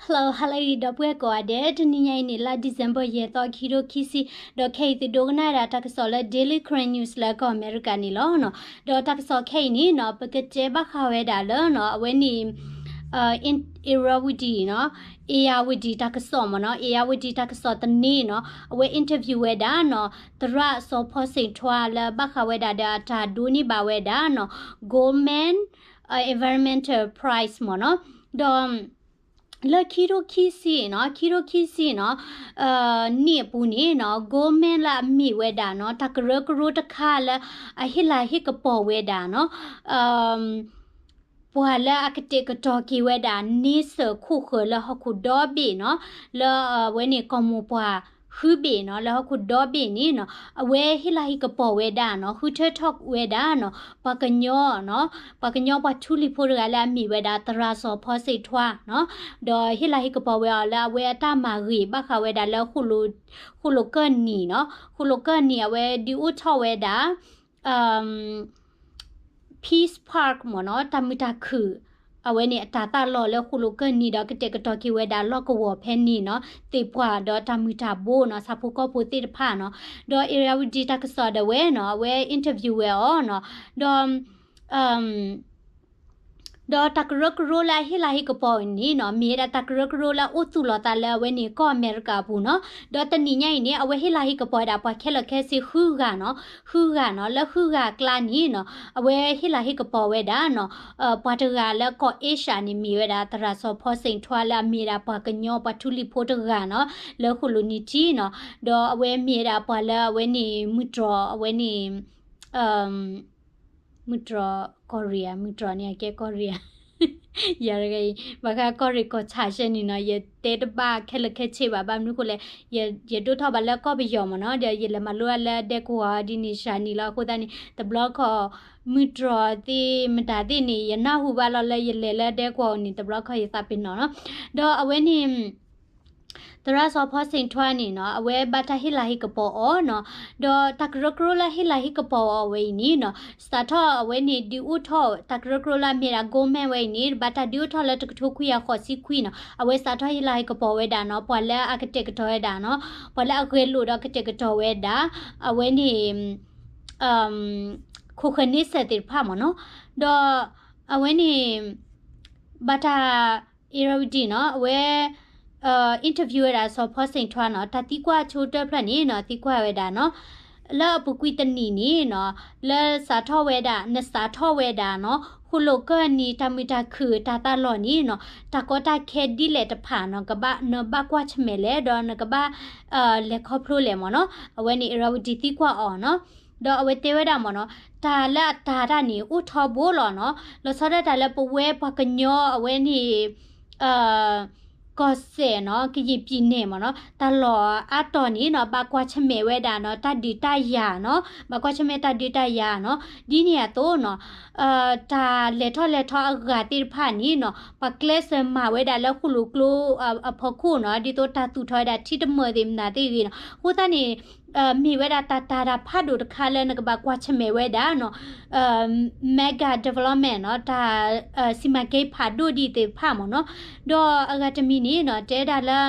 ဟါလၢအဂ့ၤ ဒီပုၢ်ဝဲၢ်ကိးဂၤဒဲး, တနံၤညါအံၤန့ၣ် လါ December ယဲၢ်သီ ခံထိခံဆံ, ဒီးခဲအံၤသုဒိကနၣ်ဝဲဒၣ်တၢ်ကစီၣ်လၢ Daily Karen News လၢကီၢ်အမဲရကၤန့ၣ်လီၤ. ဒီးတၢ်ကစီၣ်ခဲအံၤန့ၣ်နီၤ ပကတဲဘၣ်ဃးဝဲဒၣ်လၢနီၤ အဝဲန့ၣ် Irrawaddy နီၤ, Irrawaddy တၢ်ကစီၣ်မ့ၢ်နီၤ, Irrawaddy တၢ်ကစီၣ်သန့နီၤ, အဝဲ interview ဝဲဒၣ်နီၤ သရၣ်စီၤဖီစ့ၣ်ထွါလၢဘၣ်ဃးဝဲဒၣ်ဒီးအတၢ်ဒိးန့ၢ်ဘၣ်ဝဲဒၣ်နီၤ Goldman Environmental Prize မ့ၢ်နီၤ, ဒီး လၢခံထိခံဆံနီၤ, ခံထိခံဆံနီၤ န့ၣ်အပူၤန့ၣ်နီၤ Goldman လၢအမ့ၢ်ဝဲဒၣ်နီၤ တၢ်ကရၢကရိတခါလၢအဟ့ၣ်လၤဟ့ၣ်ကပီၤဝဲဒၣ်နီၤ ပှၤလၢအကတဲာ်ကတီၤက့ၤဝဲဒၣ် န့ဆၢၣ်ခိၣ်ဃၢၤလၢဟီၣ်ခိၣ်ဒီဘ့ၣ်နီၤ, လၢအဝဲန့ၣ်ကီၢ်မိၢ်ပှၢ်ဃုဘ့ၣ်နီၤ, လၢဟီၣ်ခိၣ်ဒီဘ့ၣ်န့ၣ်နီၤ အဝဲဟ့ၣ်လၤဟ့ၣ်ကပီၤဝဲဒၣ်နီၤ, ဃုထၢထီၣ်ဝဲဒၣ်နီၤ ပှၤကညီနီၤ, ပှၤကညီပှၤထူလံၤဖိတဂၤလၢအမ့ၢ်ဝဲဒၣ် သရၣ်စီၤဖီစ့ၣ်ထွါနီၤ, ဒီးဟ့ၣ်လၤဟ့ၣ်ကပီၤဝဲအီၤလၢအဝဲအတၢ်မၤဂ့ၤဘၣ်ဃးဝဲဒၣ်လၢ ဃိၣ်လိာ်ကၢၢ်နံၤနီၤ, ဃိၣ်လိာ်ကၢၢ်နံၤအဝဲဒုးအိၣ်ထီၣ်ဝဲဒၣ် Peace Park မ့ၢ်နီၤ, တၢ်မုာ်တၢ်ခုၣ် အဝဲန့ၣ်အတၢ်သးလီၤလၢဃိၣ်လိာ်ကၢၢ်နံၤဒီးကတဲာ်ကတီၤက့ၤဝဲဒၣ်လီၢ်ကဝီၤဖဲန့ၣ်နီၤ, သ့ၣ်ပှၢ်ဒီးတၢ်မုာ်တၢ်ဘိနီၤ, ဆၣ်ဖိကီၢ်ဖိသ့ၣ်တဖၣ်နီၤ, ဒီး Irrawaddy တၢ်ကစီၣ်ဒၣ်ဝဲနီၤ အဝဲ interview ဝဲအီၤနီၤ, ဒီး ဒီးတၢ်ကရၢကရိလၢအဟ့ၣ်လၤဟ့ၣ်ကပီၤအံၤန့ၣ်နီၤ မ့ၢ်ဝဲဒၣ်တၢ်ကရၢကရိလၢအအိၣ်သူၣ်လီၤသးလၢအဝဲန့ၣ်ကီၢ်အမဲရကၤအပူၤနီၤ, ဒီးတနံၤညါအံၤန့ၣ် အဝဲဟ့ၣ်လၤဟ့ၣ်ကပီၤဝဲဒၣ်ပှၤခဲလၢာ်ခဲဆ့ဃုဂၤနီၤ, ဃုဂၤနီၤ, လၢဃုဂၤအကျါန့ၣ်နီၤ အဝဲဟ့ၣ်လၤဟ့ၣ်ကပီၤဝဲဒၣ်နီၤ ပှၤတဂၤလၢကီၢ်အ့ရှၢၣ်န့ၣ် မ့ၢ်ဝဲဒၣ်သရၣ်စီၤဖီစ့ၣ်ထွါလၢအမ့ၢ်ဒၣ်ပှၤကညီပှၤထူလံၤဖိတဂၤနီၤ, လၢဃိၣ်လိာ်နံၤထံနီၤ, ဒီးအဝဲမ့ၢ်ဝဲဒၣ်ပှၤလၢအဝဲန့ၣ် မုၢ်တြီၤအဝဲန့ၣ် မုၢ်တြီၤကီၢ်ရ့ၣ်ဧါ, မုၢ်တြီၤန့ၣ် အကဲကီၢ်ရ့ၣ်ဧါ, ယၤတဂၤအံၤ ဘၣ်ဃးကီၢ်ရ့ၣ်ကီၢ်ဆၣ်စဲန့ၣ်နီၤ ယတဲတဘၣ်ခဲလၢာ်ခဲဆ့ဘၣ်, ဘၣ်မနုၤဃိလဲၣ် ယဒိၣ်ထီၣ်ဘၣ်လၢကီၢ်ပယီၤမ့ၢ်နီၤ, ဒီးယလဲၤမၤလိလၢဒဲကဝီၤဒ်န့ၣ်စှၤနံၤလီၤ, အဃိသတးန့ၣ် တဘျီခီၣ် မုၢ်တြီၤသ့ၣ်မတၤသ့ၣ်န့ၣ် ယနၢ်ဟူဘၣ်လီၤလၢယလဲၤလၢဒဲကဝီၤန့ၣ် တဘျီခီၣ်ယသးပ့ၤနီၣ်နီၤ, ဒီးအဝဲန့ၣ် သရၣ်စီၤဖီစ့ၣ်ထွါန့ၣ်နီၤ အဝဲဘၣ်တၢ်ဟ့ၣ်လၤဟ့ၣ်ကပီၤအီၤနီၤ, ဒီးတၢ်ကရၢကရိလၢဟ့ၣ်လၤဟ့ၣ်ကပီၤအီၤဝဲအံၤန့ၣ်နီၤ စးထီၣ်အဝဲန့ၣ်ဒုးအိၣ်ထီၣ် တၢ်ကရၢကရိလၢအမ့ၢ်ဒၣ် Goldman ဝဲအံၤန့ၣ် ဘၣ်တၢ်ဒုးအိၣ်ထီၣ်လၢတကထိခွံကယၤဃိးဆံခွံနီၤ, အဝဲစးထီၣ်ဟ့ၣ်လၤဟ့ၣ်ကပီၤဝဲဒၣ်နီၤ ပှၤလၢအကတဲာ်ကတီၤဝဲဒၣ်နီၤ, ပှၤလၢအဂဲၤလိာ်ဒီးကတဲာ်ကတီၤဝဲဒၣ် အဝဲန့ၣ် ခိၣ်ဃၢၤန့ဆၢၣ်သ့ၣ်တဖၣ်မ့ၢ်နီၤ, ဒီးအဝဲန့ၣ် ဘၣ်တၢ် Irrawaddy နီၤ အဝဲ interview ဝဲဒၣ်စီၤဖီစ့ၣ်ထွါနီၤ တၢ်သံကွၢ်ဆိတဖျၢၣ်န့ၣ်နီၤ သံကွၢ်ဝဲဒၣ်နီၤ လၢအပူၤကွံာ်တနံၣ်န့ၣ်နီၤ လၢစးထီၣ်ဝဲဒၣ် နစးထီၣ်ဝဲဒၣ်နီၤ ဃိၣ်လိာ်ကၢၢ်နံၤ တၢ်မုာ်တၢ်ခုၣ်တၢ်သးလီၢ်န့ၣ်နီၤ တၢ်ကီတၢ်ခဲဒ်လဲၣ်တဖၣ်နီၤ ကဘၣ် နဘၣ်ကွၢ်ဆၢၣ်မဲာ်လဲၣ် ဒီးနကဘၣ် လဲၤခီဖျိလဲၣ်မ့ၢ်နီၤ အဝဲန့ၣ် Irrawaddy သံကွၢ်အီၤနီၤ ဒီးအဝဲတဲဝဲဒၣ်မ့ၢ်နီၤ တၢ်လၢအတၤတၢ်န့ၣ် အိၣ်ထီဘိလီၤနီၤ လီၤဆီဒၣ်တၢ်လၢပဝဲပှၤကညီအဝဲန့ၣ် ကီၢ်စဲၣ်နီၤ ကယံာ်ပံၤန့ၣ်မ့ၢ်နီၤ တၢ်လီၢ်အါတီၤန့ၣ်နီၤ ဘၣ်ကွၢ်ဆၢၣ်မဲာ်ဝဲဒၣ်နီၤ တၢ်ဒုးတၢ်ယၤနီၤ ဘၣ်ကွၢ်ဆၢၣ်မဲာ်တၢ်ဒုးတၢ်ယၤနီၤ ဒ်န့ၣ်အသိးနီၤ တၢ်လဲၤထီၣ်လဲၤထီအဂၤသ့ၣ်တဖၣ်န့ၣ်နီၤ ပှၤကျဲးစၢးမၤဝဲဒၣ်လၢဃိၣ်လိာ်ကျိအဖီခိၣ်နီၤ ဒ်သိးတၢ်သူၣ်ထီၣ်ဝဲဒၣ်ထံတမၢၢ်သ့ၣ်မနုၤသ့ၣ်ဂ့ၤနီၤ အဃိသတးန့ၣ် မ့ၢ်ဝဲဒၣ်တၢ်တၤတၢ်ဖးဒိၣ်တခါလၢနကဘၣ်ကွၢ်ဆၢၣ်မဲာ်ဝဲဒၣ်နီၤ mega development နီၤ တၢ် စီမံကိန်း ဖးဒိၣ်ဒ်သ့ၣ်တဖၣ်မ့ၢ်နီၤ ဒီးအဂၤတမံၤန့ၣ်နီၤ တဲဒၣ်လၢ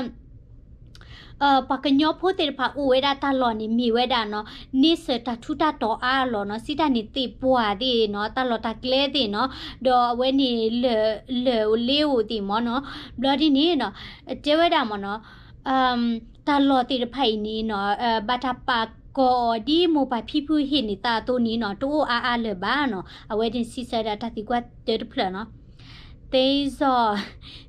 ပှၤကညီဖိသ့ၣ်တဖၣ်အိၣ်ဝဲဒၣ်တၢ်လီၢ်န့ၣ် မ့ၢ်ဝဲဒၣ်နီၤ န့ဆၢၣ်တၢ်ထူးတၢ်တီၤအါအလီၢ်နီၤ စံးတၢ်န့ၣ်သ့ၣ်ပှၢ်သ့ၣ်နီၤ တၢ်လီၢ်တၢ်ကျဲသ့ၣ်နီၤ ဒီးအဝဲန့ၣ် လၢၢ်လၢၢ်အိၣ်လ့အိၣ်သ့ၣ်မ့ၢ်နီၤ ဘျီဒ်န့ၣ်နီၤ တဲဝဲဒၣ်မ့ၢ်နီၤ တၢ်လီၢ်သ့ၣ်တဖၣ်အံၤန့ၣ်နီၤ ဘၣ်တၢ်ပာ်ကီၤအီၤဒ်မိၢ်ပၢ်ဖံဖုဟ့ၣ်န့ၢ်သးအသိးန့ၣ်နီၤ တအိၣ်အါအါလၢၤဘၣ်နီၤ အဝဲန့ၣ်စံးဆၢဒၣ်တၢ်သံကွၢ်တၢတဖျၢၣ်နီၤ သ့စီ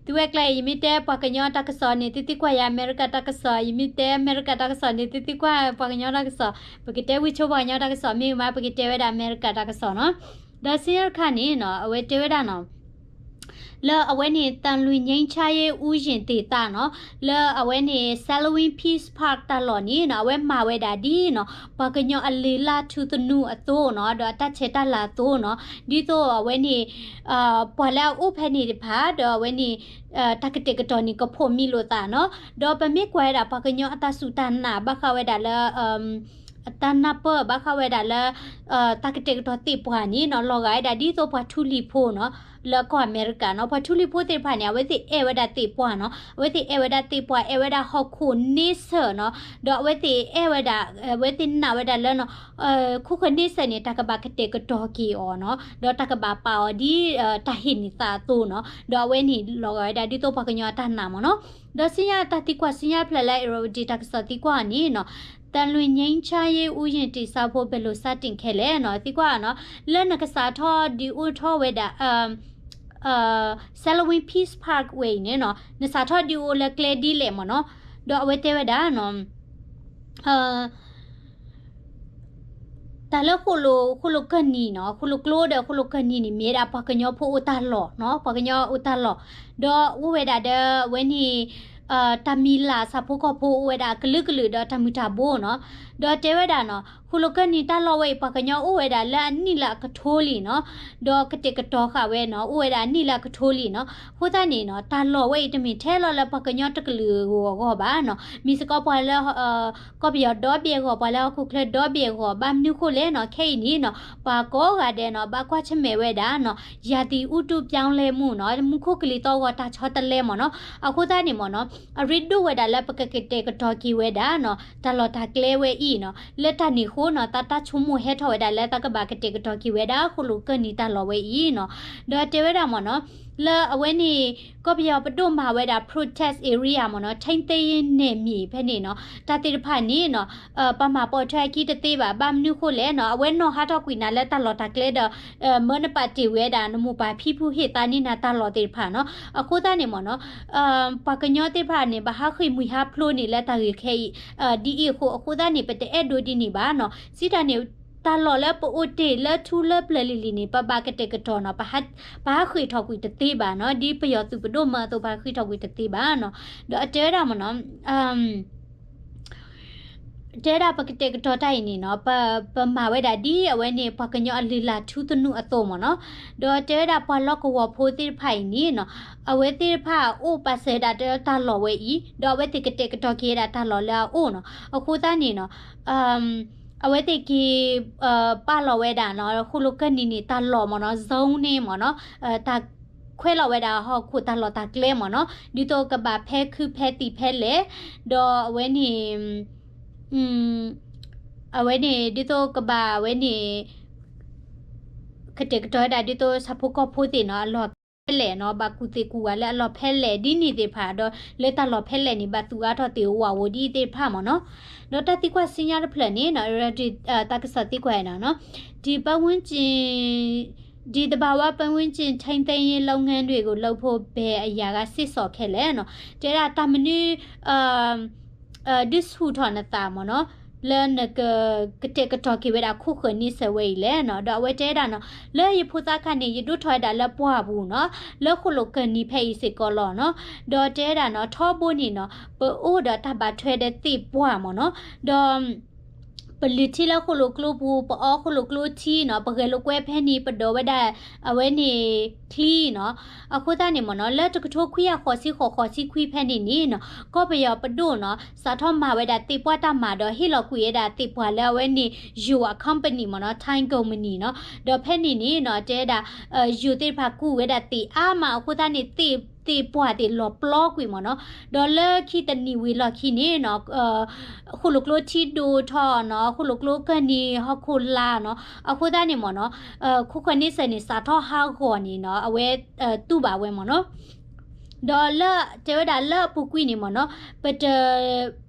သုဝဲကျဲအံၤ ယမ့ၢ်တဲပှၤကညီတၢ်ကစီၣ်န့ၣ် သုသံကွၢ်ယၤအမဲရကၤတၢ်ကစီၣ် ယမ့ၢ်တဲအမဲရကၤတၢ်ကစီၣ်န့ၣ် သုသံကွၢ်ပှၤကညီတၢ်ကစီၣ် ပကတဲဝံၤဆိပှၤကညီတၢ်ကစီၣ် မ့ၢ်မး ပကတဲဝဲဒၣ်အမဲရကၤတၢ်ကစီၣ်နီၤ ဒီးဆင်းရဲတခါန့ၣ်နီၤ အဝဲတဲဝဲဒၣ်နီၤ လၢအဝဲန့ၣ် သံလွင်ငြိမ်းချမ်းရေးဦးရင်ဒေသနီၤ လၢအဝဲန့ၣ် Salween Peace Park တၢ်လီၢ်န့ၣ်နီၤ အဝဲမၤဝဲဒၣ်ဒ်နီၤ ပှၤကညီအလံာ်လါထူသနူအသိးနီၤ ဒီးအတၢ်ဆဲးတၢ်လၤအသိးနီၤ ဒ်သိးအဝဲန့ၣ် ပှၤလၢအအိၣ်ဖဲန့ၣ်တဖၣ် ဒီးအဝဲန့ၣ် တၢ်ကတဲာ်ကတီၤန့ၣ် ကဖိးမံလိာ်သးနီၤ ဒီးပမ့ၢ်ကွၢ်ဝဲဒၣ်ပှၤကညီအတၢ်စူၢ်တၢ်နာ်ဘၣ်ဃးဝဲဒၣ်လၢ တၢ်နၢ်ပၢၢ်ဘၣ်ဃးဝဲဒၣ်လၢ တၢ်ကတဲာ်ကတီၤသ့ၣ်ပှၢ်န့ၣ်နီၤ လီၤဂာ်ဝဲဒၣ်ဒ်သိးပှၤထူလံၤဖိနီၤ လၢကီၢ်အမဲရကၤနီၤ ပှၤထူလံၤဖိသ့ၣ်တဖၣ်န့ၣ် အဝဲသ့ၣ်အဲၣ်ဝဲဒၣ်သ့ၣ်ပှၢ်နီၤ အဝဲသ့ၣ်အဲၣ်ဝဲဒၣ်သ့ၣ်ပှၢ် အဲၣ်ဝဲဒၣ်ဟီၣ်ခိၣ်န့ဆၢၣ်နီၤ ဒီးအဝဲသ့ၣ်အဲၣ်ဝဲဒၣ် အဝဲသ့ၣ်နာ်ဝဲဒၣ်လၢနီၤ ခိၣ်ဃၢၤန့ဆၢၣ်န့ၣ် တၢ်ကဘၣ်ကတဲာ်ကတီၤက့ၤအီၤနီၤ ဒီးတၢ်ကဘၣ်ပာ်အီၤဒ် တၢ်ဟ့ၣ်န့ၢ်သးအသိးနီၤ ဒီးအဝဲန့ၣ်လီၤဂာ်ဝဲဒၣ်ဒ်သိးပှၤကညီအတၢ်နာ်မ့ၢ်နီၤ ဒီးစံညါတၢ်သံကွၢ်စံညါဖျၢၣ်လၢ Irrawaddy တၢ်ကစီၣ်သံကွၢ်အီၤန့ၣ်နီၤ သံလွင်ငြိမ်းချမ်းရေး ဦးရင်းတည်ဆောက်ဖို့ ဘယ်လိုစတင်ခဲ့လဲနီၤ သံကွၢ်နီၤ လၢနကစးထီၣ်ဒုးအိၣ်ထီၣ်ဝဲဒၣ် Salween Peace Park ဝဲအံၤန့ၣ်နီၤ နစးထီၣ်ဒုးအိၣ်လၢကျဲဒ်လဲၣ်မ့ၢ်နီၤ ဒီးအဝဲတဲဝဲဒၣ်နီၤ တၢ်လၢဃိၣ်လိာ် ဃိၣ်လိာ်ကၢၢ်နံၤနီၤ ဃိၣ်လိာ်ကျိဒီးဃိၣ်လိာ်ကၢၢ်နံၤန့ၣ် မ့ၢ်ဝဲဒၣ်ပှၤကညီဖိအိၣ်တၢ်လီၢ်နီၤ ပှၤကညီအိၣ်တၢ်လီၢ် ဒီးအိၣ်ဝဲဒၣ်ဒီးအဝဲန့ၣ် တၢ်မံၤလၢ်ဆၣ်ဖိကီၢ်ဖိအိၣ်ဝဲဒၣ်အကလုာ်ကလုာ်ဒီးတၢ်မုၢ်တၢ်ဘိနီၤ ဒီးတဲဝဲဒၣ်နီၤ ဃိၣ်လိာ်ကၢၢ်နံၤတၢ်လီၢ်ဝဲအံၤ ပှၤကညီအိၣ်ဝဲဒၣ်လၢအနံၣ်လၢအကထိလံနီၤ ဒီးကတဲာ်ကတီၤဃာ်ဝဲနီၤ အိၣ်ဝဲဒၣ်အနံၣ်လၢအကထိလံနီၤ အဃိသတးန့ၣ်နီၤ တၢ်လီၢ်ဝဲအံၤတမ့ၢ်ထဲလီၤလၢပှၤကညီတကလုာ်အဂီၢ်ဘၣ်နီၤ မ့ၢ်စ့ၢ်ကီးပှၤလၢ ကီၢ်ပယီၤဒီဘ့ၣ်အဂီၢ် ပှၤလၢဟီၣ်ခိၣ်ချၢဒီဘ့ၣ်အဂီၢ် ဘၣ်မနုၤဃိလဲၣ်နီၤ ခဲအံၤန့ၣ်နီၤ ပှၤကိးဂၤဒဲးနီၤ ဘၣ်ကွၢ်ဆၢၣ်မဲာ်ဝဲဒၣ်နီၤ ရာသီဥတုပြောင်းလဲမှုနီၤ မူခိၣ်ကလံၤသီၣ်ဂီၤတၢ်ဆီတလဲမ့ၢ်နီၤ အဃိသတးန့ၣ်မ့ၢ်နီၤ အရ့ဒိၣ်ဝဲဒၣ်လၢပကကတဲာ်ကတီၤက့ၤဝဲဒၣ်နီၤ တၢ်လီၢ်တၢ်ကျဲဝဲအံၤနီၤ လၢတၢ်န့ၣ်အဃိနီၤ တၢ်တၢ်ဆိကမိၣ်ဟဲထီၣ်ဝဲဒၣ်လၢတၢ်ကဘၣ်ကတဲာ်ကတီၤက့ၤဝဲဒၣ် ဃိၣ်လိာ်ကၢၢ်နံၤတၢ်လီၢ်ဝဲအံၤနီၤ ဒီးတဲဝဲဒၣ်မ့ၢ်နီၤ လၢအဝဲန့ၣ် ကီၢ်ပယီၤပဒိၣ်မၤဝဲဒၣ် protest area မ့ၢ်နီၤ ထိန်းသိမ်းရေးနယ်မြေ ဖဲန့ၣ်နီၤ တၢ်သ့ၣ်တဖၣ်န့ၣ်နီၤ ပမၤပိာ်ထွဲအခံတသ့ဘၣ် ဘၣ်မနုၤဃိလဲၣ်နီၤ အဝဲနီၣ်ဟးထီၣ်ကွံာ်နၤလၢတၢ်လီၢ်တၢ်ကျဲဒီး မၢနပာ်တ့ၢ်ဝဲဒၣ် နမိၢ်ပၢ်ဖံဖုဟ့ၣ်သါန့ၢ်နၤတၢ်လီၢ်သ့ၣ်တဖၣ်နီၤ အဃိသတးန့ၣ်မ့ၢ်နီၤ ပှၤကညီသ့ၣ်တဖၣ်န့ၣ် ဘၣ်ဟးဃ့ၢ်မှံဟးဖျိးန့ၣ်လၢတၢ်ဂ့ၢ်ခဲအံၤ ဒ်အံၤအဃိ အဃိသတးန့ၣ် ပတအဲၣ်ဒိးဒ်န့ၣ်ဘၣ်နီၤ စံးတၢ်န့ၣ် တၢ်လီၢ်လၢပအိၣ်တ့ၢ်လၢထူလၢပျၢၤလံၤလံၤန့ၣ် ပဘၣ်ကတဲာ်ကတီၤနီၤ ပဟးဃ့ၢ်ထီၣ်ကွံာ်တသ့ဘၣ်နီၤ ဒ်ပယီၤသုးပဒိၣ်မၢအသိး ပဟးဃ့ၢ်ထီၣ်ကွံာ်တသ့ဘၣ်နီၤ ဒီးအတဲဝဲဒၣ်မ့ၢ်နီၤ တဲဒၣ်ပကတဲာ်ကတီၤတၢ်အံၤန့ၣ်နီၤ ပ ပမၤဝဲဒၣ်ဒ်အဝဲန့ၣ် ပှၤကညီအလုၢ်လၢ်ထူသနူအသိးမ့ၢ်နီၤ ဒီးတဲဝဲဒၣ်ပှၤလီၢ်ကဝီၤဖိသ့ၣ်တဖၣ်အံၤန့ၣ်နီၤ အဝဲသ့ၣ်တဖၣ်အိၣ်ပာ်စၢၤဝဲဒၣ်တၢ်လီၢ်ဝဲအံၤ ဒီးအဝဲသ့ၣ်ကတဲာ်ကတီၤက့ၤဝဲဒၣ်တၢ်လီၢ်လၢအအိၣ်နီၤ အဃိသတးန့ၣ်နီၤ အဝဲသ့ၣ်က့ၤ ပာ်လီၤဝဲဒၣ်နီၤ ဃိၣ်လိာ်ကၢၢ်နံၤန့ၣ် တၢ်လီၢ်မ့ၢ်နီၤ zoning မ့ၢ်နီၤ တၢ်ခွဲးလီၤဝဲဒၣ်ဟီၣ်ခိၣ်တၢ်လီၢ်တၢ်ကျဲမ့ၢ်နီၤ ဒ်သိးကဘၣ်ဖဲခုဖဲသံၣ်ဖဲလဲၣ် ဒီးအဝဲန့ၣ် အဝဲန့ၣ် ဒ်သိးကဘၣ်ဝဲန့ၣ် ကတဲာ်ကတီၤဝဲဒၣ်ဒ်သိးဆၣ်ဖိကီၢ်ဖိသ့ၣ်နီၤ အလီၢ်ဖဲလဲၣ်နီၤ ဘၣ်ကူၣ်သ့ၣ်ကူၣ်ဝါလၢအလီၢ်ဖဲလဲၣ်ဒ်န့ၣ်သ့ၣ်တဖၣ် ဒီးလၢတၢ်လီၢ်ဖဲလဲၣ်န့ၣ် ဘၣ်သူၣ်အါထီၣ်သ့ၣ်ဝးဝီၤဒ်အံၤသ့ၣ်တဖၣ်မ့ၢ်နီၤ ဒီးတၢ်သံကွၢ်ဆူညါတဖျၢၣ်န့ၣ်နီၤ တၢ်ကစီၣ်သံကွၢ်နီၤ ဒီးပတ်ဝန်းကျင် ဒီသဘာဝပတ်ဝန်းကျင်ထိန်းသိမ်းရေးလုပ်ငန်းတွေကိုလုပ်ဖို့ဘယ်အရာကစေ့ဆော်ခဲ့လဲနီၤ တဲဒၣ်တၢ်မနုၤ ဒုးဆူၣ်ထီၣ်နသးမ့ၢ်နီၤ လၢနက ကတဲာ်ကတီၤက့ၤဝဲဒၣ်ခိၣ်ဃၢၤန့ဆၢၣ်ဝဲအံၤလဲၣ်နီၤ ဒီးအဝဲတဲဒၣ်နီၤ လၢယဖိသၣ်ခါန့ၣ် ယဒိၣ်ထီၣ်ဝဲဒၣ်လၢပှၢ်ပူၤနီၤ လၢဃိၣ်လိာ်ကၢၢ်နံၤဖဲအံၤစ့ၢ်ကီးလီၤနီၤ ဒီးတဲဒၣ်နီၤ ထီဘိန့ၣ်နီၤ ပအိၣ်ဒီးတၢ်ဘၣ်ထွဲဒီးသ့ၣ်ပှၢ်မ့ၢ်နီၤ ဒီး ပလုၢ်ထံလၢဃိၣ်လိာ်ကျိပူၤ ပအီဃိၣ်လိာ်ကျိထံနီၤ ပဂဲၤလိာ်ကွဲဖဲန့ၣ် ပဒိးဝဲဒၣ် အဝဲန့ၣ် ချံနီၤ အဃိသတးန့ၣ်မ့ၢ်နီၤ လၢတကထိခွံကယၤဃိးဆံဃိး ဃိးဆံခွံဖဲန့ၣ်န့ၣ်နီၤ ကီၢ်ပယီၤပဒိၣ်နီၤ စးထီၣ်မၤဝဲဒၣ်သ့ၣ်ပှၢ်တၢ်မၤဒီး ဟ့ၣ်လီၤကွံာ်ဝဲဒၣ်သ့ၣ်ပှၢ်လၢအဝဲန့ၣ် ယိၤအ company မ့ၢ်နီၤ Thai company နီၤ ဒီးဖဲန့ၣ်န့ၣ်နီၤ တဲဝဲဒၣ် ယိၤသ့ၣ်တဖၣ်ကူၣ်ဝဲဒၣ်သ့ၣ်အါမး အဃိသတးန့ၣ် သ့ၣ် သ့ၣ်ပှၢ်သ့ၣ်လီၤပျီကွံာ်မ့ၢ်နီၤ ဒီးလၢခံတနံၤဝံၤလီၢ်ခံန့ၣ်နီၤ ဃိၣ်လိာ်ကျိထံဒိၣ်ထီၣ်နီၤ ဃိၣ်လိာ်ကျိကၢၢ်နံၤဟီၣ်ခိၣ်လာ်နီၤ အဃိသတးန့ၣ်မ့ၢ်နီၤ ခိၣ်ဃၢၤန့ဆၢၣ်န့ၣ် စးထီၣ်ဟးဂီၤန့ၣ်နီၤ အဝဲတူၢ်ဘၣ်ဝဲမ့ၢ်နီၤ ဒီးလၢ တဲဝဲဒၣ်လၢအပူၤကွံာ်န့ၣ်မ့ၢ်နီၤ ပတ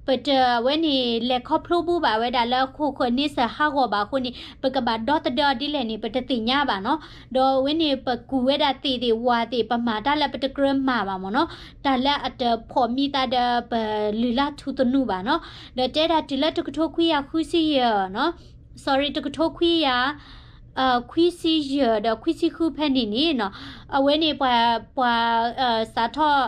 ပတအဝဲန့ၣ် လဲၤခီဖျိဘၣ်ဝဲဒၣ်လၢခိၣ်ဃၢၤန့ဆၢၣ်ဟးဂီၤဘၣ်အဃိန့ၣ် ပကဘၣ်ဒီသဒၢအီၤဒ်လဲၣ်န့ၣ် ပတသ့ၣ်ညါဘၣ်နီၤ ဒီးအဝဲန့ၣ် ပကူၣ်ဝဲဒၣ်သ့ၣ်သ့ၣ်ဝၣ်သ့ၣ် ပမၤတၢ်လၢပတကြၢးမၤဘၣ်မ့ၢ်နီၤ တၢ်လၢအတဖိးမံသးဒီးပလုၢ်လၢ်ထူသနူဘၣ်နီၤ ဒီးတဲဒၣ်တုၤလၢတကထိခွံကယၤဃုဆံယဲၢ်နီၤ sorry တကထိခွံကယၤ ခွံဆံယဲၢ်ဒီးခွံဆံဃုဖဲန့ၣ်န့ၣ်နီၤ အဝဲန့ၣ်ပှၤ ပှၤ စးထီၣ်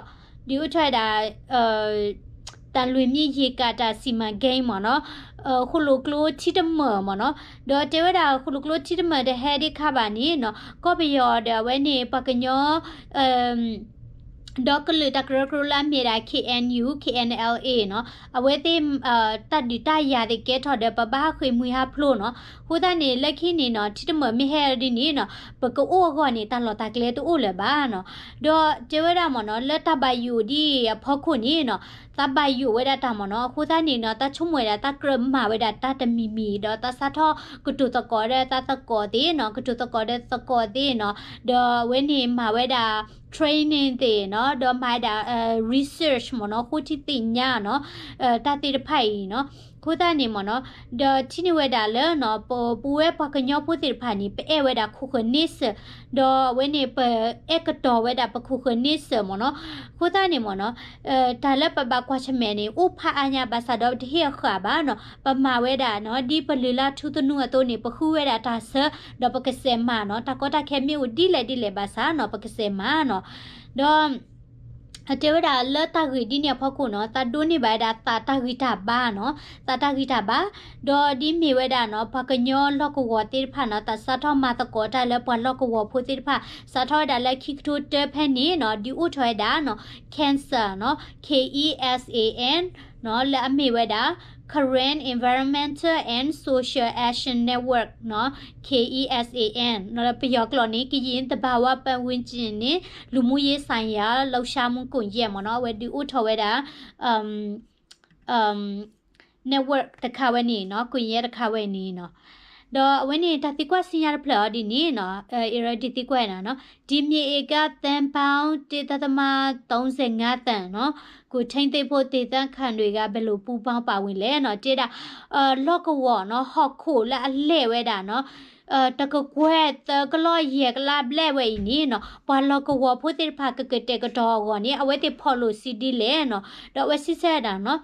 ဒုးအိၣ်ထီၣ်ဝဲဒၣ် သံလွင်မြစ်ရေကာတာစီမံကိန်းမ့ၢ်နီၤ ဃိၣ်လိာ်ကျိထံတမၢၢ်မ့ၢ်နီၤ ဒီးတဲဝဲဒၣ်ဃိၣ်လိာ်ကျိထံတမၢၢ်တဟဲဒံးခါဘၣ်န့ၣ်နီၤ ကီၢ်ပယီၤဒီးအဝဲန့ၣ် ပှၤကညီ ဒီးကလုာ်တၢ်ကရၢကရိလၢအမ့ၢ်ဒၣ် K N U K N L A နီၤ, အဝဲသ့ၣ် တၢ်ဒုးတၢ်ယၤသ့ၣ်ကဲထီၣ်ဒီး ပဘၣ်ဟးဃ့ၢ်မှံဟးဖျိးနီၤ. အဃိသတးန့ၣ် လၢခံန့ၣ်နီၤ ထံတမၢၢ်မ့ၢ်ဟဲဒ်န့ၣ်နီၤ ပကအိၣ်အဂီၢ်န့ၣ် တၢ်လီၢ်တၢ်ကျဲတအိၣ်လၢၤဘၣ်နီၤ. ဒီးတဲဝဲဒၣ်မ့ၢ်နီၤ လၢတၢ်ဘၣ်ယိၣ်ဒ်အံၤအဖီခိၣ်န့ၣ်နီၤ သးဘၣ်ယိၣ်ဝဲဒၣ်တၢ်မ့ၢ်နီၤ. အဃိသတးန့ၣ်နီၤ သးဆိကမိၣ်ဝဲဒၣ် သးကြၢးမၤဝဲဒၣ်တၢ်တမံၤမံၤ ဒီးသးစးထီၣ်ကတိၤသကိးဒီးသးသကိးသ့ၣ်နီၤ, ကတိၤသကိးဒီးသကိးသ့ၣ်နီၤ, ဒီးအဝဲန့ၣ်မၤဝဲဒၣ် training သ့ၣ်နီၤ, ဒီးမၤဝဲဒၣ် research မ့ၢ်နီၤ, ဃိထံသ့ၣ်ညါနီၤ, တၢ်သ့ၣ်တဖၣ်အံၤနီၤ. အဃိသတးန့ၣ်မ့ၢ်နီၤ ဒီးထံၣ်န့ၢ်ဝဲဒၣ်လၢနီၤ ပ ပဝဲပှၤကညီဖိသ့ၣ်တဖၣ်န့ၣ် ပအဲၣ်ဝဲဒၣ်ခိၣ်ဃၢၤန့ဆၢၣ်, ဒီးအဝဲန့ၣ် ပအဲၣ်ကတီၤဝဲဒၣ်ပခိၣ်ဃၢၤန့ဆၢၣ်မ့ၢ်နီၤ. အဃိသတးန့ၣ်မ့ၢ်နီၤ တၢ်လၢပဘၣ်ကွၢ်ဆၢၣ်မဲာ်န့ၣ် အိၣ်ဖးအါညါ ဘၣ်ဆၣ်ဒီးပတဟ့ၣ်အဃၣ်ဘၣ်နီၤ, ပမၤဝဲဒၣ်နီၤ ဒ်ပလုၢ်လၢ်ထူသနူအသိးန့ၣ် ပဃုဝဲဒၣ်တၢ်ဆၢ, ဒီးပကစဲးမၤနီၤ, တၢ်ကီတၢ်ခဲမ့ၢ်အိၣ်ဒ်လဲၣ်ဒ်လဲၣ်ဘၣ်ဆၣ်နီၤ ပကစဲးမၤနီၤ. ဒီး အတဲဝဲဒၣ်လၢတၢ်ဂ့ၢ်ဒ်န့ၣ်အဖီခိၣ်နီၤ သးဒိးန့ၢ်ဘၣ်ဝဲဒၣ်သးတၢ်ဂံၢ်တၢ်ဘါနီၤ, သးတၢ်ဂံၢ်တၢ်ဘါ, ဒီးဒ်မ့ၢ်ဝဲဒၣ်နီၤ ပှၤကညီလီၢ်ကဝီၤသ့ၣ်တဖၣ်နီၤ သးစးထီၣ်မၤသကိးတၢ်လၢပှၤလီၢ်ကဝီၤဖိသ့ၣ်တဖၣ်, စးထီၣ်ဝဲဒၣ်လၢခံကထိတၢဖဲန့ၣ်နီၤ ဒုးအိၣ်ထီၣ်ဝဲဒၣ်နီၤ KESAN နီၤ, K E S A N နီၤ လၢအမ့ၢ်ဝဲဒၣ် Karen Environmental and Social Action Network နီၤ, K E S A N နီၤ, ပယီၤကျိာ်န့ၣ် ကရင်သဘာဝပတ်ဝန်းကျင်နှင့် လူမှုရေးဆိုင်ရာ လှုပ်ရှားမှုကွန်ရက် မ့ၢ်နီၤ, အဝဲဒုးအိၣ်ထီၣ်ဝဲဒၣ် network တခါဝဲန့ၣ်နီၤ, ကွန်ရက်တခါဝဲန့ၣ်နီၤ. ဒီးအဝဲန့ၣ် တၢ်သံကွၢ်ဆူညါတဖျၢၣ်အီၤဒ်န့ၣ်နီၤ, အ့ရဒ်သံကွၢ်နီၤ, ဒီးမြေဧကသန်းပေါင်းတစ်ဒသမသုံးဆယ့်ငါးသန်းနီၤ ကိုထိန်းသိမ်းဖို့ဒေသခံတွေကဘယ်လိုပူးပေါင်းပါဝင်လဲနီၤ, တဲဒၣ် လီၢ်ကဝီၤနီၤ ဟီၣ်ခိၣ်လၢအလဲၢ်ဝဲဒၣ်နီၤ တကကွဲၢ်သၢကလီၢ်ယဲၢ်ကလးဘျဲၣ်ဝဲအံၤန့ၣ်နီၤ ပှၤလီၢ်ကဝီၤဖိသ့ၣ်တဖၣ်ကကတဲာ်ကတီၤအဂီၢ်န့ၣ် အဝဲသ့ၣ် policy ဒ်လဲၣ်နီၤ, ဒီးအဝဲစံးဆၢဒၣ်နီၤ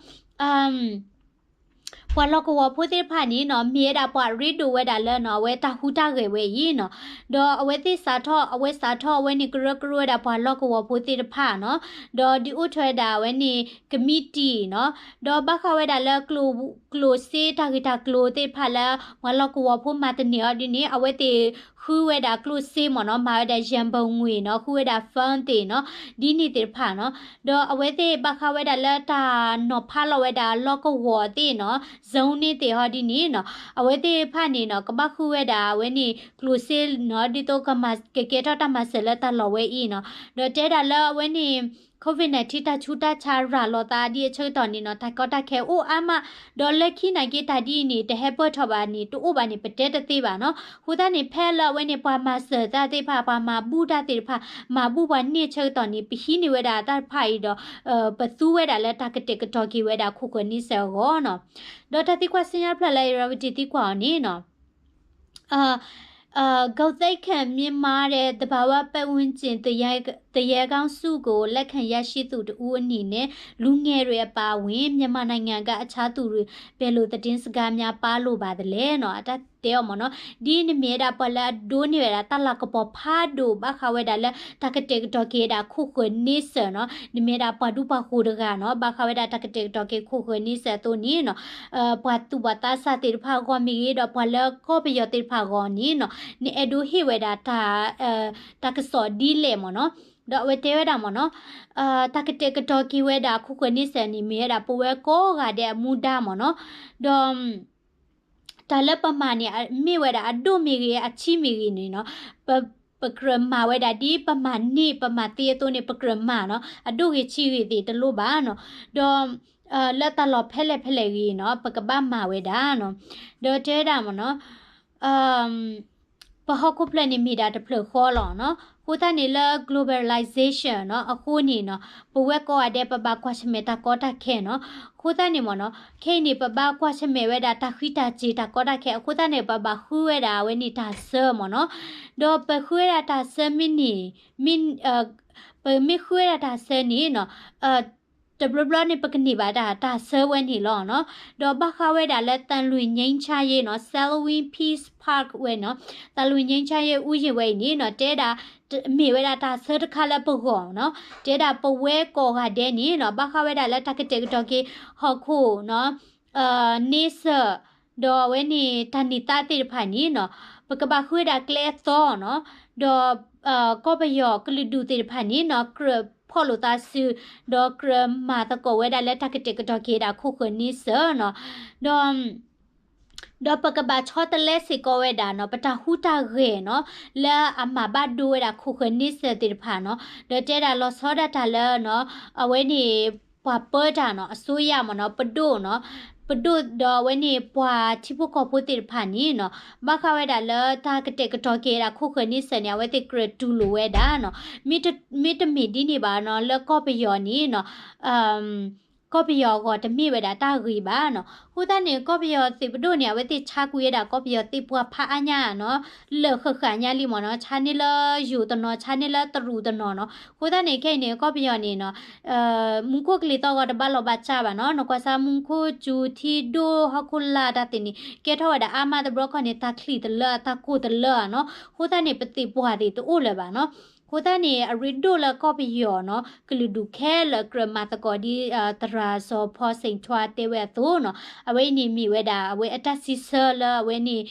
ပှၤလီၢ်ကဝီၤဖိသ့ၣ်တဖၣ်န့ၣ်နီၤ မ့ၢ်ဝဲဒၣ်ပှၤရ့ဒိၣ်ဝဲဒၣ်လၢနီၤ အဝဲတၢ်ဟူးတၢ်ဂဲၤဝဲအံၤနီၤ, ဒီးအဝဲသ့ၣ်စးထီၣ် အဝဲစးထီၣ်အဝဲန့ၣ် ကရၢကရိဝဲဒၣ်ပှၤလီၢ်ကဝီၤဖိသ့ၣ်တဖၣ်နီၤ, ဒီးဒုးအိၣ်ထီၣ်ဝဲဒၣ်အဝဲန့ၣ် ကမံးတံာ်နီၤ, ဒီးဘၣ်ဃးဝဲဒၣ်လၢ ကျိၣ်စ့တၢ်ဂ့ၢ်တၢ်ကျိၤသ့ၣ်တဖၣ်လၢ ပှၤလီၢ်ကဝီၤဖိမၤတန့ၢ်အီၤဒ်န့ၣ် အဝဲသ့ၣ်ဃုဝဲဒၣ်ကျိၣ်စ့မ့ၢ်နီၤ, မၤဝဲဒၣ် ရန်ပုံငွေ နီၤ, ဃုဝဲဒၣ် fund သ့ၣ်နီၤ, ဒ်န့ၣ်သ့ၣ်တဖၣ်နီၤ, ဒီးအဝဲသ့ၣ်ဘၣ်ဃးဝဲဒၣ်လၢတၢ်နီၤဖးလီၤဝဲဒၣ်လီၢ်ကဝီၤသ့ၣ်နီၤ, zoning သ့ၣ်ဟီဒ်န့ၣ်နီၤ, အဝဲသ့ၣ်တဖၣ်န့ၣ်နီၤ ကဘၣ်ဃုဝဲဒၣ်အဝဲန့ၣ် ကျိၣ်စ့နီၤ, ဒ်သိးကမၤ ကကဲထီၣ်တၢ်မၤစၢၤလၢတၢ်လီၢ်ဝဲအံၤနီၤ, ဒီးတဲဒၣ်လၢအဝဲန့ၣ် COVID nineteen တၢ်ဆူးတၢ်ဆါရၤလီၤသးဒ်အဆၢကတီၢ်န့ၣ်နီၤ တၢ်ကီတၢ်ခဲအိၣ်အါမး, ဒီးလၢခံနာ်က့တၢ်ဒ်အံၤန့ၣ် တဟဲပၢၢ်ထီၣ်ဘၣ်န့ၣ် တအိၣ်ဘၣ်န့ၣ် ပတဲတသ့ဘၣ်နီၤ, အဃိသတးန့ၣ် ဖဲလၢအဝဲန့ၣ် ပှၤမၤစၢၤတၢ်သ့ၣ်တဖၣ် ပှၤမၤဘူၣ်တၢ်သ့ၣ်တဖၣ် မၤဘူၣ်ပှၤန့ၢ်အဆၢကတီၢ်န့ၣ် ပဟံးန့ၢ်ဝဲဒၣ်တၢ်တဖၣ်အံၤဒီး ပသူဝဲဒၣ်လၢတၢ်ကတဲာ်ကတီၤက့ၤဝဲဒၣ်ခိၣ်ဃၢၤန့ဆၢၣ်အဂီၢ်နီၤ, ဒီးတၢ်သံကွၢ်ဆူညါတဖျၢၣ်လၢ Irrawaddy သံကွၢ်အီၤန့ၣ်နီၤ ဂုဏ်သိက္ခာမြင့်မားတဲ့ သဘာဝပတ်ဝန်းကျင်သူရဲကောင်းဆုကို လက်ခံရရှိသူတစ်ဦးအနေနဲ့ လူငယ်တွေအပါအဝင် မြန်မာနိုင်ငံက အခြားသူတွေ ဘယ်လိုသတင်းစကားများ ပါးလိုပါသလဲ နီၤ, အတၢ်တဲအီၤမ့ၢ်နီၤ, ဒ်နမ့ၢ်ဝဲဒၣ်ပှၤလၢအဒိးန့ၢ်ဝဲဒၣ် တၢ်လၤကပီၤဖးဒိၣ် ဘၣ်ဃးဝဲဒၣ်လၢ တၢ်ကတဲာ်ကတီၤက့ၤဝဲဒၣ်ခိၣ်ဃၢၤန့ဆၢၣ်နီၤ, နမ့ၢ်ဝဲဒၣ်ပှၤဒူပှၤဃိၤတဂၤနီၤ, ဘၣ်ဃးဝဲဒၣ်တၢ်ကတဲာ်ကတီၤက့ၤခိၣ်ဃၢၤန့ဆၢၣ်အသိးန့ၣ်နီၤ ပှၤသူၣ်ဘီၣ်သးစၢ်သ့ၣ်တဖၣ်အဂီၢ်မ့ၢ်ဂ့ၤ ဒီးပှၤလၢကီၢ်ပယီၤသ့ၣ်တဖၣ်အဂီၢ်န့ၣ်နီၤ, နအဲၣ်ဒိးဟ့ၣ်ဝဲဒၣ်တၢ် တၢ်ကစီၣ်ဒ်လဲၣ်မ့ၢ်နီၤ, ဒီးအဝဲတဲဝဲဒၣ်မ့ၢ်နီၤ, တၢ်ကတဲာ်ကတီၤက့ၤဝဲဒၣ်ခိၣ်ဃၢၤန့ဆၢၣ်န့ၣ် မ့ၢ်ဝဲဒၣ်ပဝဲကိးဂၤဒဲးအမူဒါမ့ၢ်နီၤ, ဒီး တၢ်လၢပမၤန့ၣ် မ့ၢ်ဝဲဒၣ်အဒိၣ်မ့ၢ်ဂ့ၤ အဆံးမ့ၢ်ဂ့ၤန့ၣ်နီၤ, ပကြၢးမၤဝဲဒၣ်ဒ်ပမၤန့ၢ်ပမၤသ့အသိးန့ၣ် ပကြၢးမၤနီၤ, အဒိၣ်ဂ့ၤဆံးဂ့ၤသ့ၣ်တလိၣ်ဘၣ်နီၤ, ဒီး လၢတၢ်လီၢ်ဖဲလဲၣ်ဖဲလဲၣ်ဂ့ၤနီၤ ပကဘၣ်မၤဝဲဒၣ်နီၤ, ဒီးတဲဝဲဒၣ်မ့ၢ်နီၤ ပဟီၣ်ခိၣ်ဖျၢၣ်န့ၣ်မ့ၢ်ဒၣ်တဖျၢၣ်ဃီလီၤနီၤ, အဃိသတးန့ၣ်လၢ globalization နီၤ အဃိန့ၣ်နီၤ ပဝဲကိးဂၤဒဲး ပဘၣ်ကွၢ်ဆၢၣ်မဲာ်တၢ်ကီတၢ်ခဲနီၤ, အဃိသတးန့ၣ်မ့ၢ်နီၤ ခဲအံၤန့ၣ် ပဘၣ်ကွၢ်ဆၢၣ်မဲာ်ဝဲဒၣ်တၢ်ဃံးတၢ်စ့ၤတၢ်ကီတၢ်ခဲ အဃိသတးန့ၣ် ပဘၣ်ဃုဝဲဒၣ်အဝဲန့ၣ်တၢ်ဆၢမ့ၢ်နီၤ, ဒီးပဃုဝဲဒၣ်တၢ်ဆၢမ့ၢ်န့ၣ် မ့ၢ် ပမ့ၢ်ဃုဝဲဒၣ်တၢ်ဆၢန့ၣ်နီၤ တဘျီဘျီန့ၣ် ပကန့ၢ်ဘၣ်တၢ် တၢ်ဆၢဝဲန့ၣ်လီၤနီၤ, ဒီးဘၣ်ဃးဝဲဒၣ်လၢ သံလွင်ငြိမ်းချမ်းရေး နီၤ Salween Peace Park ဝဲနီၤ, သံလွင်ငြိမ်းချမ်းရေး ဥယျာဉ် ဝဲအံၤန့ၣ်နီၤ တဲဒၣ် မ့ၢ်ဝဲဒၣ်တၢ်ဆၢတခါလၢပဂီၢ်နီၤ, တဲဒၣ်ပဝဲကိးဂၤဒဲးန့ၣ်နီၤ ဘၣ်ဃးဝဲဒၣ်လၢတၢ်ကတဲာ်ကတီၤက့ၤ ဟီၣ်ခိၣ်နီၤ န့ဆၢၣ် ဒီးအဝဲန့ၣ် တၢ်န့ၢ်သါသ့ၣ်တဖၣ်န့ၣ်နီၤ ပကဘၣ်ဃုဝဲဒၣ်ကျဲအသီနီၤ, ဒီး ကီၢ်ပယီၤကလုာ်ဒူၣ်သ့ၣ်တဖၣ်န့ၣ်နီၤ ကြၢး ဖီၣ်လိာ်သးစု ဒီးကြၢးမၤသကိးဝဲဒၣ်လၢတၢ်ကတဲာ်ကတီၤက့ၤဒၣ်ခိၣ်ဃၢၤန့ဆၢၣ်နီၤ, ဒီး ဒီးပကဘၣ်ဆီတလဲစ့ၢ်ကီးဝဲဒၣ်နီၤ ပတၢ်ဟူးတၢ်ဂဲၤနီၤ လၢအမၤဘၣ်ဒိဝဲဒၣ်ခိၣ်ဃၢၤန့ဆၢၣ်သ့ၣ်တဖၣ်နီၤ, ဒီးတဲဒၣ်လီၤဆီဒၣ်တၢ်လၢနီၤ အဝဲန့ၣ် ပှၤပၢတၢ်နီၤ အစိုးရမ့ၢ်နီၤ ပဒိၣ်နီၤ ပဒိၣ်ဒီးအဝဲန့ၣ်ပှၤထံဖိကီၢ်ဖိသ့ၣ်တဖၣ်န့ၣ်နီၤ ဘၣ်ဃးဝဲဒၣ်လၢတၢ်ကတဲာ်ကတီၤက့ၤဒၣ်ခိၣ်ဃၢၤန့ဆၢၣ်န့ၣ် အဝဲသ့ၣ်ကြၢးတူၢ်လိာ်ဝဲဒၣ်နီၤ, မ့တ မ့တမ့ၢ်ဒ်န့ၣ်ဘၣ်နီၤ လၢကီၢ်ပယီၤန့ၣ်နီၤ ကီၢ်ပယီၤအဂီၢ်တမ့ၢ်ဝဲဒၣ်တၢ်ဂ့ၤဘၣ်နီၤ. အဃိသတးန့ၣ် ကီၢ်ပယီၤသုးပဒိၣ်န့ၣ် အဝဲသ့ၣ်ဆါကွံာ်ဝဲဒၣ်ကီၢ်ပယီၤသ့ၣ်ပှၤဖးအါညါနီၤ, လၢာ်ဃၣ်ဃၣ်ညါလံမ့ၢ်နီၤ, ဆါန့ၢ်လၢယိၤတနီၤ ဆါန့ၢ်လၢတရူးတနီၤနီၤ. အဃိသတးန့ၣ် ခဲအံၤန့ၣ် ကီၢ်ပယီၤန့ၣ်နီၤ မူခိၣ်ကလံၤသီၣ်ဂီၤတဘၣ်လီၤဘၣ်စၢ်ဘၣ်နီၤ, နကွၢ်စၢ်မူခိၣ်စူၤထံဒိၣ်ဟီၣ်ခိၣ်လာ်တၢ်သ့ၣ်န့ၣ် ကဲထီၣ်ဝဲဒၣ်အါမးတဘျီခီန့ၣ် တၢ်ချံၣ်တလၢအတၢ်ကိၢ်တလၢအနီၤ. အဃိသတးန့ၣ် ပသ့ၣ်ပှၢ်သ့ၣ်တအိၣ်လၢၤဘၣ်နီၤ. အဃိသတးန့ၣ် အရ့ဒိၣ်လၢကီၢ်ပယီၤနီၤ ကလုာ်ဒူၣ်ခဲလၢာ်ကြၢးမၤသကိးဒ် သရၣ်စီၤဖီစိန်ထွါတဲဝဲအသိးနီၤ, အဝဲအံၤန့ၣ်မ့ၢ်ဝဲဒၣ် အဝဲအတၢ်စံးဆၢလၢအဝဲန့ၣ်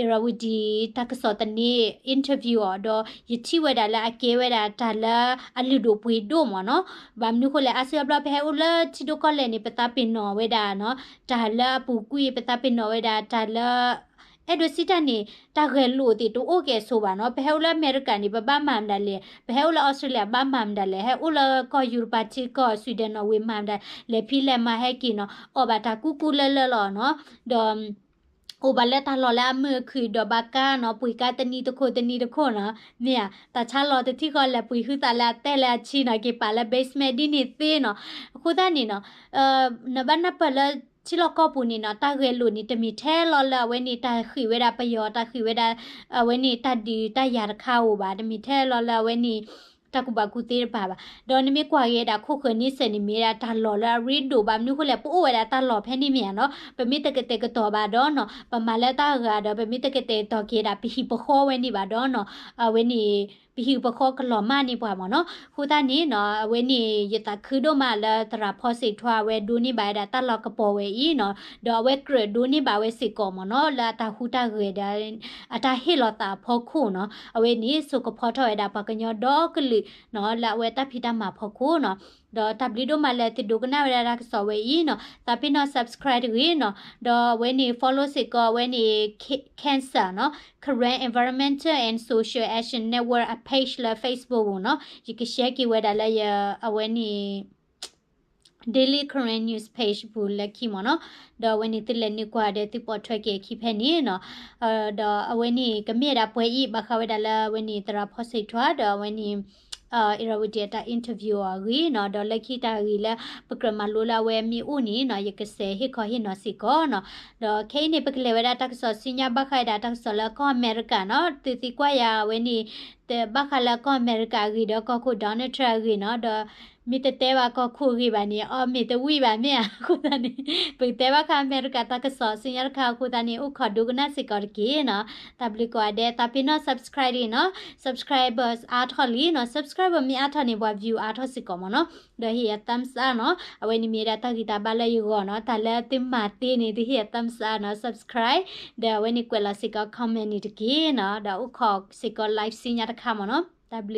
irrawaddy တၢ်ကစီၣ်သန့ interview အီၤ ဒီးယထံၣ်ဝဲဒၣ်လၢအကဲဝဲဒၣ်တၢ်လၢအလုၢ်ဒိၣ်ပှ့ၤဒိၣ်မ့ၢ်နီၤ. ဘၣ်မနုၤဃိလဲၣ် အါစုအါဘျီပဟဲအိၣ်လၢထံဒိၣ်ကီၢ်လဲၢ်န့ၣ် ပသးပ့ၤနီၣ်ဝဲဒၣ်နီၤ တၢ်လၢအပူၤကွံာ် ပသးပ့ၤနီၣ်ဝဲဒၣ်တၢ်လၢ အဲၣ်ဒိးစံးတၢ်န့ၣ် တၢ်ဂဲၤလိာ်သ့ၣ်တအိၣ်ကဲၣ်ဆိးဘၣ်နီၤ. ပဟဲအိၣ်လၢအမဲရကၤန့ၣ် ပဘၣ်မၤမနုၤလဲၣ်, ပဟဲအိၣ်လၢအီစထြ့လယါ ဘၣ်မၤမနုၤလဲၣ်, ဟဲအိၣ်လၢကီၢ်ယူရပၤထံကီၢ် Sweden နီၤ ဝ့ၤမၤမနုၤလဲၣ်, ဖံလဲၣ်မၤဟဲက့ၤနီၤ, အီၣ်ဘၣ်တၢ်ကူကူလၢလၢလီၤနီၤ. ဒီး အိၣ်ဘၣ်လၢတၢ်လီၢ်လၢအမုာ်အခုၣ် ဒိးဘၣ်ကါနီၤ, ပှ့ၤကါတနံၤတခိၣ်တနံၤတခိၣ်နီၤ, မ့ၢ်ဧါ, တၢ်ဆါလီၤတထံၣ်ဃီလဲၣ် ပှ့ၤဟုသးလၢအတဲလၢအဆံနီၤ, က့ၤပာ်လၢ basement ဒ်န့ၣ်သ့နီၤ. အဃိသတးန့ၣ်နီၤ နဘၣ်နၢ်ပၢၢ်လၢထံလီၢ်ကီၢ်ပူၤန့ၣ်နီၤ တၢ်ဂဲၤလိာ်န့ၣ် တမ့ၢ်ထဲလီၤလၢအဝဲန့ၣ် တၢ်ဃ့ၢ်ဝဲဒၣ်ပယီၤ တၢ်ဃ့ၢ်ဝဲဒၣ် အဝဲန့ၣ်တၢ်ဒုးတၢ်ယၤတခါဧိၤဘၣ်, တမ့ၢ်ထဲလီၤလၢအဝဲန့ၣ် တၢ်ကူၣ်ဘၣ်ကူၣ်သ့တဖၣ်ဘၣ်. ဒီးနမ့ၢ်ကွၢ်က့ၤဒၣ်ခိၣ်ဃၢၤန့ဆၢၣ်န့ၣ် မ့ၢ်ဒၣ်တၢ်လီၢ်လၢအရ့ဒိၣ်ဘၣ်, မနုၤဃိလဲၣ် ပအိၣ်ဝဲဒၣ်တၢ်လီၢ်ဖဲန့ၣ်မ့ၢ်ဧါနီၤ, ပမ့ၢ်တကတဲာ်ကတီၤဘၣ်ဒီးနီၤ ပမၤလၢတၢ်ဂၤဒီး ပမ့ၢ်တကတဲာ်ကတီၤက့ၤဒၣ်ပဟံၣ်ပဃီဝဲန့ၣ်ဘၣ်ဒီးနီၤ အဝဲန့ၣ် ပဟံၣ်ပဃီကလီၤမၢ်န့ၢ်ပှၤမ့ၢ်နီၤ. အဃိသတးန့ၣ်နီၤ အဝဲန့ၣ် ယသးခုဒိၣ်မးလၢသရၣ်ဖီစိန်ထွါ အဝဲဒိးန့ၢ်ဘၣ်ဝဲဒၣ်တၢ်လီၢ်ကပီၤဝဲအံၤနီၤ, ဒီးအဝဲကြၢးဒိးန့ၢ်ဘၣ်ဝဲစ့ၢ်ကီးမ့ၢ်နီၤ လၢအတၢ်ဟူးတၢ်ဂဲၤဒီး အတၢ်ဟ့ၣ်လီၤသးအဖီခိၣ်နီၤ, အဝဲန့ၣ် စိာ်ကဖီထီၣ်ဝဲဒၣ်ပှၤကညီဒီကလုာ်နီၤ လၢအဝဲတၢ်ဖံးတၢ်မၤဖီခိၣ်နီၤ. ဒီးတၢ်ဘျုးဒိၣ်မးလၢသုဒိကနၣ်ဝဲဒၣ်တၢ်ကစီၣ်ဝဲအံၤနီၤ, သးပ့ၤနီၣ် subscribe တဂ့ၤနီၤ, ဒီးအဝဲန့ၣ် follow စ့ၢ်ကီးအဝဲန့ၣ် cancer နီၤ Karen Environmental and Social Action Network အ page လၢ Facebook ပူၤနီၤ, ယက share က့ၤဝဲဒၣ်လၢယ အဝဲန့ၣ် Daily Karen News page ပူၤလၢခံမ့ၢ်နီၤ, ဒီးအဝဲန့ၣ်သုလဲၤနုာ်ကွၢ်ဒီးသုပိာ်ထွဲက့ၤအခံဖဲန့ၣ်နီၤ, ဒီးအဝဲန့ၣ်ကမ့ၢ်ဒၣ်ပှဲၤအံၤ ဘၣ်ဃးဝဲဒၣ်လၢအဝဲန့ၣ်သရၣ်ဖီစိန်ထွါ ဒီးအဝဲန့ၣ် irrawaddy အတၢ် interview အီၤအဂ့ၢ်နီၤ, ဒီးလၢခံတၢ်ဂ့ၢ်လၢပကြၢးမၤလိလၢအဝဲမ့ၢ်အိၣ်န့ၣ်နီၤ ယကစဲးဟ့ၣ်ခီဟ့ၣ်နီၤစ့ၢ်ကီးနီၤ, ဒီးခဲအံၤန့ၣ် ပကလဲၤဝဲဒၣ်တၢ်ကစီၣ်ဆူညါဘၣ်ဃးဝဲဒၣ်တၢ်ကစီၣ်လၢကီၢ်အမဲရကၤနီၤ, သုသံကွၢ်ယၤအဝဲန့ၣ် တဘၣ်ဃးလၢကီၢ်အမဲရကၤအဂ့ၢ်ဒီးကီၢ်ခိၣ် Donald Trump အဂ့ၢ်နီၤ, ဒီးမ့ၢ်တတဲဘၣ်ကီၢ်ခိၣ်အဂ့ၢ်ဘၣ်န့ၣ် အီၣ်မ့ၢ်တဝံၣ်ဘၣ်မ့ၢ်ဧါ, အဃိသတးန့ၣ် ပကတဲဘၣ်ဃးအမဲရကၤတၢ်ကစီၣ်ဆူညါတခါအဃိသတးန့ၣ် အိၣ်ခိးဒိကနၣ်စ့ၢ်ကီးတက့ၢ်နီၤ, တၢ်ဘျုးကိးဂၤဒဲး, သးပ့ၤနီၣ် subscribe တဂ့ၤနီၤ, subscribers အါထီၣ်လံနီၤ, subscriber မ့ၢ်အါထီၣ်န့ၣ် ပှၤ view အါထီၣ်စ့ၢ်ကီးမ့ၢ်နီၤ, ဒီးဟ့ၣ်ယၤ thumbs up နီၤ, အဝဲန့ၣ်မ့ၢ်ဒၣ်တၢ်ဂံၢ်တၢ်ဘါလၢယဂီၢ်နီၤ, တၢ်လၢသုမၤသ့န့ၣ် သုဟ့ၣ်ယၤ thumbs up နီၤ, subscribe ဒီးအဝဲန့ၣ်ကွဲးလီၤစ့ၢ်ကီး comment န့ၣ်တက့ၢ်နီၤ, ဒီးအိၣ်ခိးစ့ၢ်ကီး live ဆူညါတခါမ့ၢ်နီၤ.